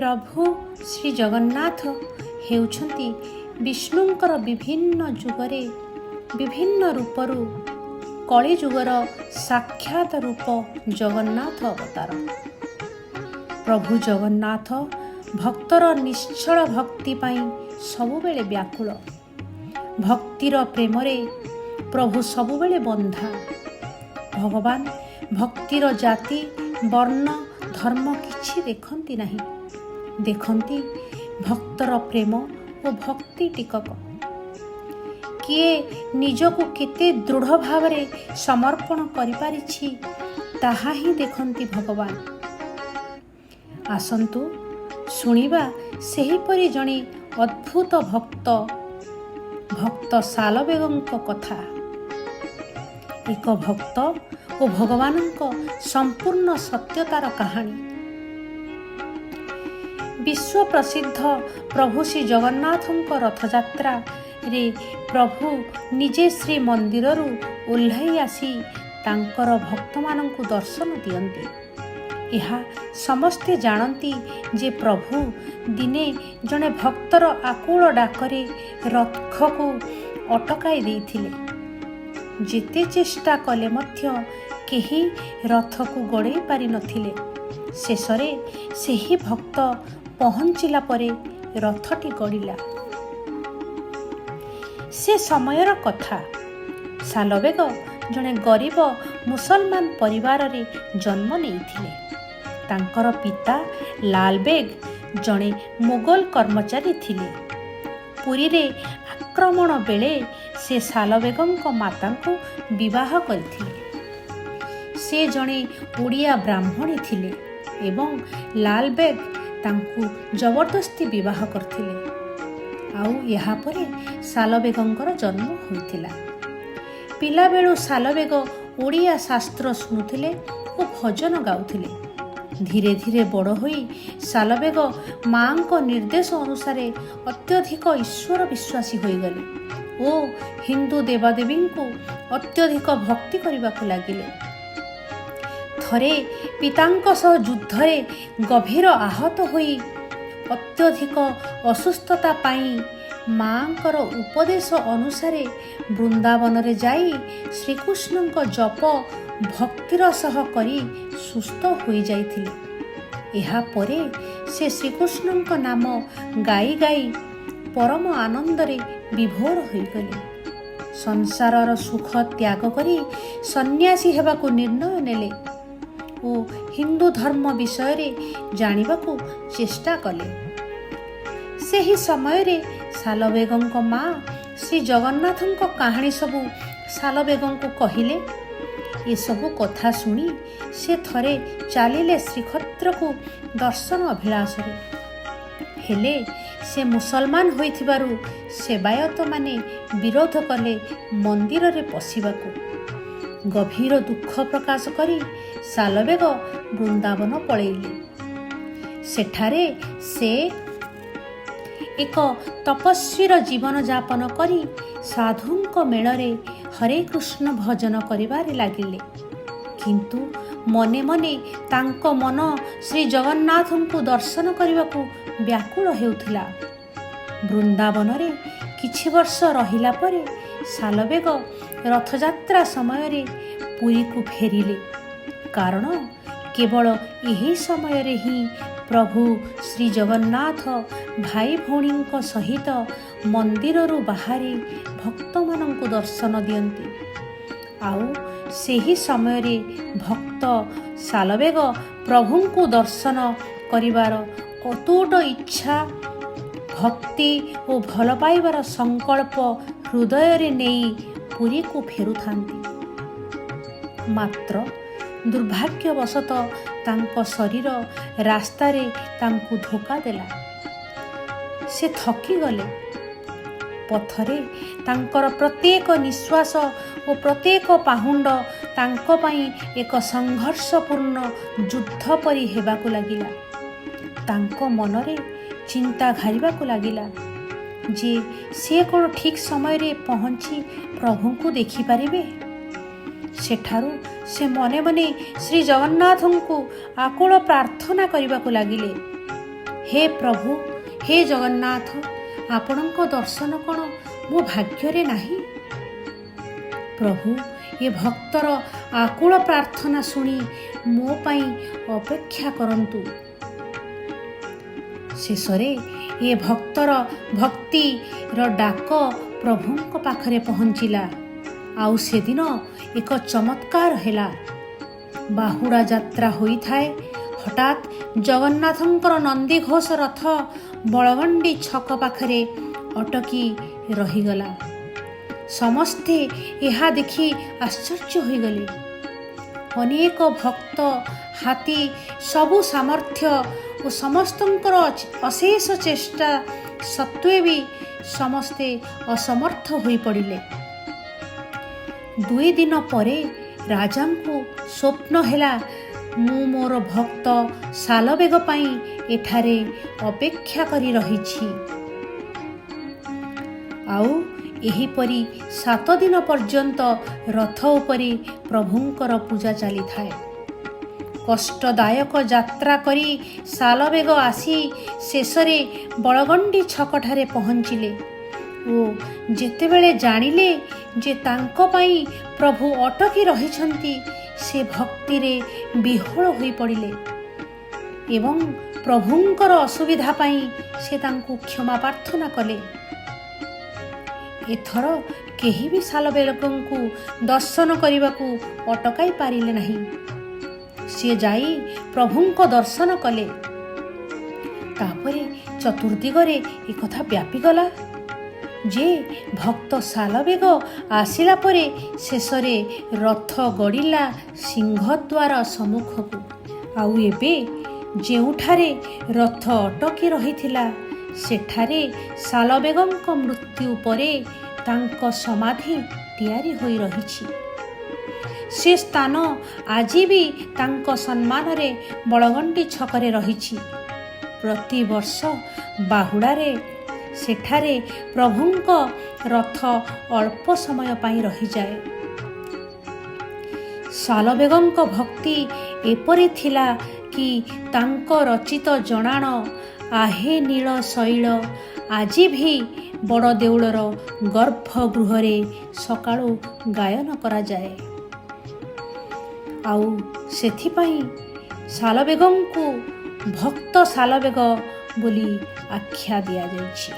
ପ୍ରଭୁ ଶ୍ରୀ ଜଗନ୍ନାଥ ହେଉଛନ୍ତି ବିଷ୍ଣୁଙ୍କର ବିଭିନ୍ନ ଯୁଗରେ ବିଭିନ୍ନ ରୂପରୁ କଳିଯୁଗର ସାକ୍ଷାତ ରୂପ ଜଗନ୍ନାଥ ଅବତାର। ପ୍ରଭୁ ଜଗନ୍ନାଥ ଭକ୍ତର ନିଶ୍ଚଳ ଭକ୍ତି ପାଇଁ ସବୁବେଳେ ବ୍ୟାକୁଳ। ଭକ୍ତିର ପ୍ରେମରେ ପ୍ରଭୁ ସବୁବେଳେ ବନ୍ଧା। ଭଗବାନ ଭକ୍ତିର ଜାତି, ବର୍ଣ୍ଣ, ଧର୍ମ କିଛି ଦେଖନ୍ତି ନାହିଁ। ଦେଖନ୍ତି ଭକ୍ତର ପ୍ରେମ ଓ ଭକ୍ତି ଟିକକ। କିଏ ନିଜକୁ କେତେ ଦୃଢ଼ ଭାବରେ ସମର୍ପଣ କରିପାରିଛି, ତାହା ହିଁ ଦେଖନ୍ତି ଭଗବାନ। ଆସନ୍ତୁ ଶୁଣିବା ସେହିପରି ଜଣେ ଅଦ୍ଭୁତ ଭକ୍ତ, ଭକ୍ତ ସାଲବେଗଙ୍କ କଥା। ଏକ ଭକ୍ତ ଓ ଭଗବାନଙ୍କ ସମ୍ପୂର୍ଣ୍ଣ ସତ୍ୟତାର କାହାଣୀ। ବିଶ୍ୱ ପ୍ରସିଦ୍ଧ ପ୍ରଭୁ ଶ୍ରୀ ଜଗନ୍ନାଥଙ୍କ ରଥଯାତ୍ରାରେ ପ୍ରଭୁ ନିଜେ ଶ୍ରୀ ମନ୍ଦିରରୁ ଓହ୍ଲାଇ ଆସି ତାଙ୍କର ଭକ୍ତମାନଙ୍କୁ ଦର୍ଶନ ଦିଅନ୍ତି। ଏହା ସମସ୍ତେ ଜାଣନ୍ତି ଯେ ପ୍ରଭୁ ଦିନେ ଜଣେ ଭକ୍ତର ଆକୁଳ ଡାକରେ ରଥକୁ ଅଟକାଇ ଦେଇଥିଲେ। ଯେତେ ଚେଷ୍ଟା କଲେ ମଧ୍ୟ କେହି ରଥକୁ ଗଡ଼େଇ ପାରିନଥିଲେ। ଶେଷରେ ସେହି ଭକ୍ତ ପହଞ୍ଚିଲା ପରେ ରଥଟି ଗଡ଼ିଲା। ସେ ସମୟର କଥା। ସାଲବେଗ ଜଣେ ଗରିବ ମୁସଲମାନ ପରିବାରରେ ଜନ୍ମ ନେଇଥିଲେ। ତାଙ୍କର ପିତା ଲାଲବେଗ ଜଣେ ମୋଗଲ କର୍ମଚାରୀ ଥିଲେ। ପୁରୀରେ ଆକ୍ରମଣ ବେଳେ ସେ ସାଲବେଗଙ୍କ ମାତାଙ୍କୁ ବିବାହ କରିଥିଲେ। ସେ ଜଣେ ଓଡ଼ିଆ ବ୍ରାହ୍ମଣୀ ଥିଲେ ଏବଂ ଲାଲବେଗ ତାଙ୍କୁ ଜବରଦସ୍ତି ବିବାହ କରିଥିଲେ। ଆଉ ଏହାପରେ ସାଲବେଗଙ୍କର ଜନ୍ମ ହୋଇଥିଲା। ପିଲାବେଳୁ ସାଲବେଗ ଓଡ଼ିଆ ଶାସ୍ତ୍ର ଶୁଣୁଥିଲେ ଓ ଭଜନ ଗାଉଥିଲେ। ଧୀରେ ଧୀରେ ବଡ଼ ହୋଇ ସାଲବେଗ ମାଙ୍କ ନିର୍ଦ୍ଦେଶ ଅନୁସାରେ ଅତ୍ୟଧିକ ଈଶ୍ୱର ବିଶ୍ୱାସୀ ହୋଇଗଲେ ଓ ହିନ୍ଦୁ ଦେବାଦେବୀଙ୍କୁ ଅତ୍ୟଧିକ ଭକ୍ତି କରିବାକୁ ଲାଗିଲେ। ଥରେ ପିତାଙ୍କ ସହ ଯୁଦ୍ଧରେ ଗଭୀର ଆହତ ହୋଇ ଅତ୍ୟଧିକ ଅସୁସ୍ଥତା ପାଇଁ ମାଙ୍କର ଉପଦେଶ ଅନୁସାରେ ବୃନ୍ଦାବନରେ ଯାଇ ଶ୍ରୀକୃଷ୍ଣଙ୍କ ଜପ ଭକ୍ତିର ସହ କରି ସୁସ୍ଥ ହୋଇଯାଇଥିଲେ। ଏହାପରେ ସେ ଶ୍ରୀକୃଷ୍ଣଙ୍କ ନାମ ଗାଇ ଗାଇ ପରମ ଆନନ୍ଦରେ ବିଭୋର ହୋଇଗଲେ। ସଂସାରର ସୁଖ ତ୍ୟାଗ କରି ସନ୍ନ୍ୟାସୀ ହେବାକୁ ନିର୍ଣ୍ଣୟ ନେଲେ ଓ ହିନ୍ଦୁ ଧର୍ମ ବିଷୟରେ ଜାଣିବାକୁ ଚେଷ୍ଟା କଲେ। ସେହି ସମୟରେ ସାଲବେଗଙ୍କ ମା ଶ୍ରୀ ଜଗନ୍ନାଥଙ୍କ କାହାଣୀ ସବୁ ସାଲବେଗଙ୍କୁ କହିଲେ। ଏସବୁ କଥା ଶୁଣି ସେ ଥରେ ଚାଲିଲେ ଶ୍ରୀକ୍ଷେତ୍ରକୁ ଦର୍ଶନ ଅଭିଳାଷରେ। ହେଲେ ସେ ମୁସଲମାନ ହୋଇଥିବାରୁ ସେବାୟତମାନେ ବିରୋଧ କଲେ ମନ୍ଦିରରେ ପଶିବାକୁ। ଗଭୀର ଦୁଃଖ ପ୍ରକାଶ କରି ସାଲବେଗ ବୃନ୍ଦାବନ ପଳେଇଲେ। ସେଠାରେ ସେ ଏକ ତପସ୍ୱୀର ଜୀବନଯାପନ କରି ସାଧୁଙ୍କ ମେଳରେ ହରେ କୃଷ୍ଣ ଭଜନ କରିବାରେ ଲାଗିଲେ। କିନ୍ତୁ ମନେ ମନେ ତାଙ୍କ ମନ ଶ୍ରୀ ଜଗନ୍ନାଥଙ୍କୁ ଦର୍ଶନ କରିବାକୁ ବ୍ୟାକୁଳ ହେଉଥିଲା। ବୃନ୍ଦାବନରେ କିଛି ବର୍ଷ ରହିଲା ପରେ ସାଲବେଗ ରଥଯାତ୍ରା ସମୟରେ ପୁରୀକୁ ଫେରିଲେ, କାରଣ କେବଳ ଏହି ସମୟରେ ହିଁ ପ୍ରଭୁ ଶ୍ରୀ ଜଗନ୍ନାଥ ଭାଇ ଭଉଣୀଙ୍କ ସହିତ ମନ୍ଦିରରୁ ବାହାରି ଭକ୍ତମାନଙ୍କୁ ଦର୍ଶନ ଦିଅନ୍ତି। ଆଉ ସେହି ସମୟରେ ଭକ୍ତ ସାଲବେଗ ପ୍ରଭୁଙ୍କୁ ଦର୍ଶନ କରିବାର ଅତୁଟ ଇଚ୍ଛା, ଭକ୍ତି ଓ ଭଲ ପାଇବାର ସଂକଳ୍ପ ହୃଦୟରେ ନେଇ ପୁରୀକୁ ଫେରୁଥାନ୍ତି। ମାତ୍ର ଦୁର୍ଭାଗ୍ୟବଶତଃ ତାଙ୍କ ଶରୀର ରାସ୍ତାରେ ତାଙ୍କୁ ଧୋକା ଦେଲା। ସେ ଥକିଗଲେ। ପଥରେ ତାଙ୍କର ପ୍ରତ୍ୟେକ ନିଶ୍ୱାସ ଓ ପ୍ରତ୍ୟେକ ପାହୁଣ୍ଡ ତାଙ୍କ ପାଇଁ ଏକ ସଂଘର୍ଷପୂର୍ଣ୍ଣ ଯୁଦ୍ଧ ପରି ହେବାକୁ ଲାଗିଲା। ତାଙ୍କ ମନରେ ଚିନ୍ତା ଘାରିବାକୁ ଲାଗିଲା ଯେ ସେ କ'ଣ ଠିକ୍ ସମୟରେ ପହଞ୍ଚି ପ୍ରଭୁଙ୍କୁ ଦେଖିପାରିବେ? ସେଠାରୁ ସେ ମନେ ମନେ ଶ୍ରୀ ଜଗନ୍ନାଥଙ୍କୁ ଆକୁଳ ପ୍ରାର୍ଥନା କରିବାକୁ ଲାଗିଲେ, ହେ ପ୍ରଭୁ, ହେ ଜଗନ୍ନାଥ, ଆପଣଙ୍କ ଦର୍ଶନ କ'ଣ ମୋ ଭାଗ୍ୟରେ ନାହିଁ? ପ୍ରଭୁ ଏ ଭକ୍ତର ଆକୁଳ ପ୍ରାର୍ଥନା ଶୁଣି ମୋ ପାଇଁ ଅପେକ୍ଷା କରନ୍ତୁ। ଶେଷରେ ଏ ଭକ୍ତର ଭକ୍ତିର ଡାକ ପ୍ରଭୁଙ୍କ ପାଖରେ ପହଞ୍ଚିଲା। ଆଉ ସେଦିନ ଏକ ଚମତ୍କାର ହେଲା। ବାହୁଡ଼ା ଯାତ୍ରା ହୋଇଥାଏ। ହଠାତ୍ ଜଗନ୍ନାଥଙ୍କର ନନ୍ଦିଘୋଷ ରଥ ବଳଗଣ୍ଡି ଛକ ପାଖରେ ଅଟକି ରହିଗଲା। ସମସ୍ତେ ଏହା ଦେଖି ଆଶ୍ଚର୍ଯ୍ୟ ହୋଇଗଲେ। ଅନେକ ଭକ୍ତ, ହାତୀ, ସବୁ ସାମର୍ଥ୍ୟ ଓ ସମସ୍ତଙ୍କର ଅଶେଷ ଚେଷ୍ଟା ସତ୍ତ୍ୱେ ବି ସମସ୍ତେ ଅସମର୍ଥ ହୋଇପଡ଼ିଲେ। 2 ଦିନ ପରେ ରାଜାଙ୍କୁ ସ୍ୱପ୍ନ ହେଲା, ମୁଁ ମୋର ଭକ୍ତ ସାଲବେଗ ପାଇଁ ଏଠାରେ ଅପେକ୍ଷା କରି ରହିଛି। ଆଉ ଏହିପରି 7 ଦିନ ପର୍ଯ୍ୟନ୍ତ ରଥ ଉପରେ ପ୍ରଭୁଙ୍କର ପୂଜା ଚାଲିଥାଏ। କଷ୍ଟଦାୟକ ଯାତ୍ରା କରି ସାଲବେଗ ଆସି ଶେଷରେ ବଳଗଣ୍ଡି ଛକଠାରେ ପହଞ୍ଚିଲେ ଓ ଯେତେବେଳେ ଜାଣିଲେ ଯେ ତାଙ୍କ ପାଇଁ ପ୍ରଭୁ ଅଟକି ରହିଛନ୍ତି, ସେ ଭକ୍ତିରେ ବିହ୍ୱଳ ହୋଇପଡ଼ିଲେ ଏବଂ ପ୍ରଭୁଙ୍କର ଅସୁବିଧା ପାଇଁ ସେ ତାଙ୍କୁ କ୍ଷମା ପ୍ରାର୍ଥନା କଲେ। ଏଥର କେହି ବି ସାଲବେଗଙ୍କୁ ଦର୍ଶନ କରିବାକୁ ଅଟକାଇ ପାରିଲେ ନାହିଁ। ସିଏ ଯାଇ ପ୍ରଭୁଙ୍କ ଦର୍ଶନ କଲେ। ତାପରେ ଚତୁର୍ଦିଗରେ ଏକଥା ବ୍ୟାପିଗଲା ଯେ ଭକ୍ତ ସାଲବେଗ ଆସିଲା ପରେ ଶେଷରେ ରଥ ଗଡ଼ିଲା ସିଂହଦ୍ୱାର ସମ୍ମୁଖକୁ। ଆଉ ଏବେ ଯେଉଁଠାରେ ରଥ ଅଟକି ରହିଥିଲା, ସେଠାରେ ସାଲବେଗଙ୍କ ମୃତ୍ୟୁ ପରେ ତାଙ୍କ ସମାଧି ତିଆରି ହୋଇ ରହିଛି। ସେ ସ୍ଥାନ ଆଜି ବି ତାଙ୍କ ସମ୍ମାନରେ ବଳଗଣ୍ଡି ଛକରେ ରହିଛି। ପ୍ରତିବର୍ଷ ବାହୁଡ଼ାରେ ସେଠାରେ ପ୍ରଭୁଙ୍କ ରଥ ଅଳ୍ପ ସମୟ ପାଇଁ ରହିଯାଏ। ସାଲବେଗଙ୍କ ଭକ୍ତି ଏପରି ଥିଲା କି ତାଙ୍କ ରଚିତ ଜଣାଣ "ଆହେ ନୀଳ ଶୈଳ" ଆଜି ବି ବଡ଼ ଦେଉଳର ଗର୍ଭଗୃହରେ ସକାଳୁ ଗାୟନ କରାଯାଏ। ଆଉ ସେଥିପାଇଁ ସାଲବେଗଙ୍କୁ ଭକ୍ତ ସାଲବେଗ ବୋଲି ଆଖ୍ୟା ଦିଆଯାଇଛି।